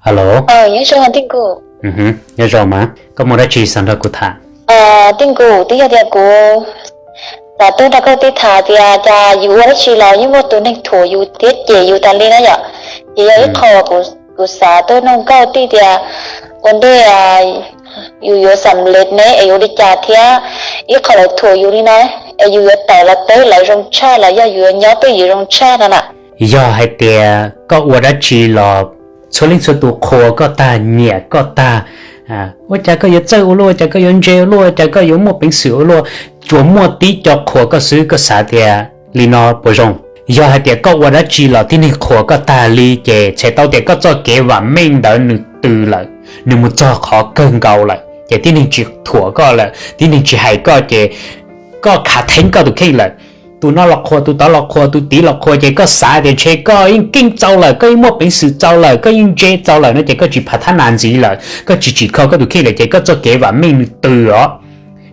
Alo, nyob zoo mas, koj muaj dab tsi xav nrog kuv tham? Tij nkus, twb yog tias kuv xav tuaj nrog koj tij tham tias cas yus ua dab tsi los yeej muaj tus neeg thuam yus thiab cem yus tas li na yom. Ces yog ib qho kuv xav tuaj nug koj tij tias ua ntej yus yuav xam lej ne es yuav li cas thiab ib qho lawv thuam yus li na, es yus yuav tawm los teb lawv zoo tshaj los yog yus yuav nyob twj ywm zoo tshaj no na? Yog hais tias koj ua dab tsi los txhua leej txhua tus qhuas koj tag, nyiam koj tag, ua cas koj yuav txawj ua luaj, ua cas koj yuav ntse ua luaj, ua cas koj yuav muaj peev xwm ua luaj, tsuas muaj tib co qhuas koj xwb, koj xav tias li no puas zoo? Yog hais tias koj ua dab tsi los tib neeg qhuas koj tag li ces txhais tau tias koj txoj kev vam meej ntawd nws tws lawm, nws mus txog qhov kawg nkaus lawm ces tib neeg tsis thuam koj lawm, tib neeg tsis hais koj ces koj khav theeb koj tus kheej lawm. Tus no los qhuas, tus tod los qhuas, tus tid los qhuas ces koj xav tias ntshe koj yeej keej txaus lawm, koj yeej muaj peev xwm txaus lawm, koj yeej ntse txaus lawm no ces koj tsis phav thab nas ntxiv lawm, koj tsis tsim kho koj tus kheej lawm ces koj txoj kev vam meej nws tws os,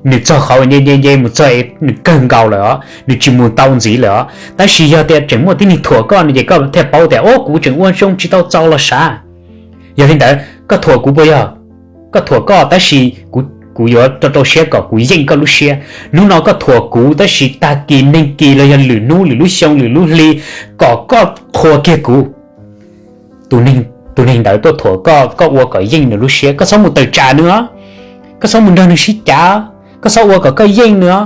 nws txog qhov uas nce nce nce mus txog nws kawg nkaus lawm os, nws tsis mus tau ntxiv lawm os. Tab sis yog tias tseem muaj tib neeg thuam koj no ces koj thiaj paub tias, o, kuv tseem ua zoo tsis tau txaus los sav. Yog li ntawd koj thuam kuv puas yog? Koj thuam koj tab sis kuv yuav rau rau siab kom kuv yeej koj lub siab. Hnub no koj thuam kuv tab sis tag kis neeg kis los yog lwm hnub lwm lub xyoo lwm lub hli kom koj qhuas kiag kuv. Tus neeg ntawd tuaj thuam koj, koj ua kom yeej nws lub siab, koj txhob mus tawm tsam nws os, koj txhob mus nrog nws sib cav, koj txhob ua kom koj yeej nws os.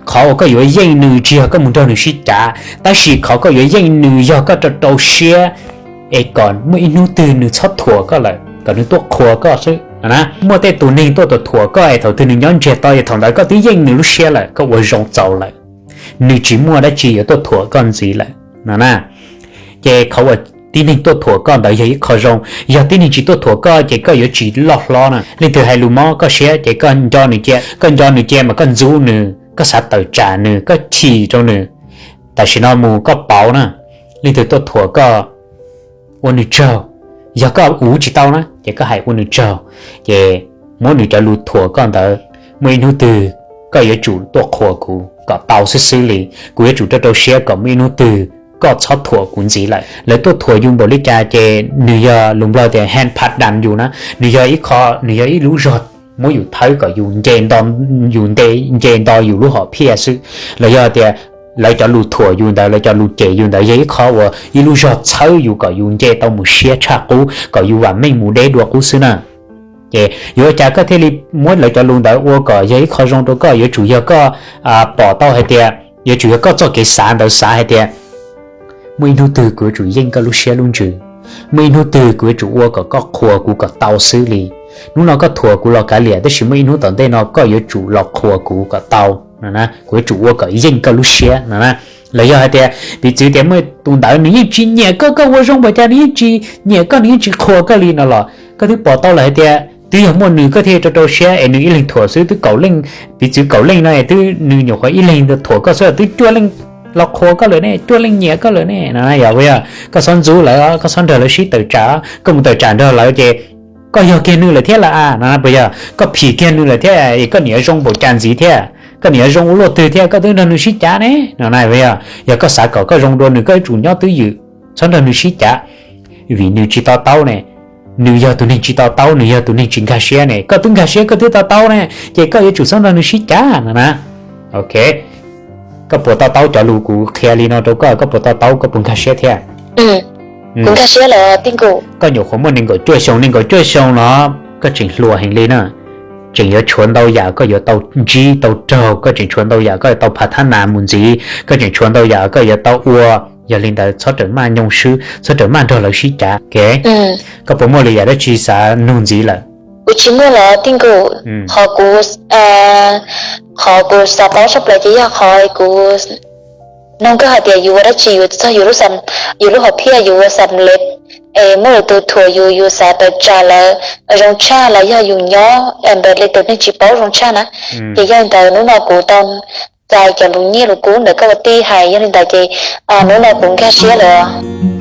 Qhov uas koj yuav yeej nws tsis yog koj mus nrog nws sib cav, tab sis qhov koj yuav yeej nws yog koj rau rau siab es kom muaj ib hnub twg nws txhob thuam koj lawm kom nws tuaj qhuas koj xwb. Muaj tej tus neeg tuaj tuam thuam koj es thaum twg nws nyob ntsiag to es thaum ntawd koj twb yeej nws lub siab lawm, koj ua zoo txaus lawm, nws tsis muaj dab tsi yuav tuaj thuam koj ntxiv lawm no na. Ces qhov uas tib neeg tuaj thuam koj ntawd yog ib qho zoo, yog tib neeg tsis tuaj thuam koj ces koj yuav tsis loj hlob na. Leej twg hais lus mob koj siab ces koj nco nws cia, koj nco nws cia mas koj ntxub nws, koj xav tawm tsam nws, koj chim rau nws. Tam sim no mus koj pauv na, leej twg tuaj thuam koj, ua nws tsaug. Yog koj uv tsis tau na ces koj hais ua nws tsaug, ces muab nws cov lus thuam koj ntawd, muaj ib hnub twg koj yuav tsum tuaj qhuas kuv kom tau xwb xwb li. Kuv yuav tsum rau rau siab kom muaj ib hnub twg koj txhob thuam kuv ntxiv lawm. Lawv tuaj thuam yus npaum li cas ces nws yog lus Nplog tias hand pat down yus na, nws yog ib qho, nws yog ib lub zog muab yus thawb kom yus nce nto, yus nce nto yus lub hom phiaj xwb. Los yog tias lawv cov lus thuam yus ntawd, lawv cov lus cem yus ntawd yog ib qho uas ib lub zog txhawb yus kom yus nce tau mus siab tshaj qub, kom yus vam meej mus deb dua qub xwb na. Ces yuav ua cas koj thiaj li muab lawv cov lus ntawd ua kom yog ib qho zoo rau koj? Yuav tsum yog koj pom tau hais tias, yuav tsum yog koj txoj kev xav ntawd xav hais tias muaj ib hnub twg kuv yuav tsum yeej koj lub siab lub ntsws, muaj ib hnub twg kuv yuav tsum ua kom koj qhuas kuv kom tau xwb li. Hnub no koj thuam kuv los kav liam, tab sis muaj ib hnub tom ntej no koj yuav tsum los qhuas kuv kom tau no, kuv yuav tsum ua kom yeej koj lub siab no na. Los yog hais tias piv txwv tias muaj tus ntawd nws yeej tsis nyiam koj, koj ua zoo npaum cas nws yeej tsis nyiam koj, nws yeej tsis qhuas koj li no los koj twb pom tau lawm hais tias twb yog muaj nws koj thiaj rau rau siab es nws ib leeg thuam xwb, twb kaum leej, piv txwv kaum leej no es twb nws nyuam qhuav ib leeg thuam koj xwb twb cuaj leej los qhuas koj lawm ne, cuaj leej nyiam koj lawm ne no. Yog, yog koj txhob ntxub lawv, koj txhob nrog lawv sib tawm tsam, koj mus tawm tsam nrog lawv ces koj yog kiag nws lawm thiab lawm a no. Puas yog koj phim kiag nws lawm thiab es koj niam zoo npaum cas ntxiv thiab, koj niam zoo ua luaj twg thiab, koj twb nrog nws sib cav ne no na. Yog, yog koj xav kom koj zoo dua nws koj yuav tsum nyob twj ywm, txhob nrog nws sib cav, vim nws tsis to taub ne. Nws yog tus neeg tsis to taub, nws yog tus neeg tsis nkag siab ne, koj twb nkag siab koj twb to taub ne, ces koj yuav tsum txhob nrog nws sib cav no na. Ok, koj puas to taub cov lus kuv qhia li no rau koj, koj puas to taub, koj puas nkag siab thiab? Koj nyuam qhuav muaj nees nkaum cuaj xyoo, nees nkaum cuaj xyoo no koj tseem hluas heev li na. Tseem yuav tshuav ntau yam koj yuav tau ntsib tau raug, koj tseem tshuav ntau yam koj yuav tau phav thab nas mus ntxiv, koj tseem tshuav ntau yam koj yuav tau ua. Yog li ntawd txhob rawm maj nyoo swb, txhob rawm maj nrog lawv sib cav. Ok, koj puas muaj lwm yam dab tsi xav nug ntxiv lawm? Kuv tsis muaj lawm tij nkaus. Qhov kuv, qhov kuv xav paub tshaj plaws ces yog qhov kuv nug koj hais tias yus ua dab tsi yus txog yus lub, yus lub hom phiaj yus ua xam lej es muaj lwm tus thuam yus, yus xav tawm tsam lawv zoo tshaj los yog yus nyob npawg li tus neeg tsis paub zoo tshaj na. Ces yog li ntawd hnub no kuv tau txais cov lus nyiaj lus kub ntawm koj ua tij hais, yog li ntawd ces hnub no kuv nkag siab lawm.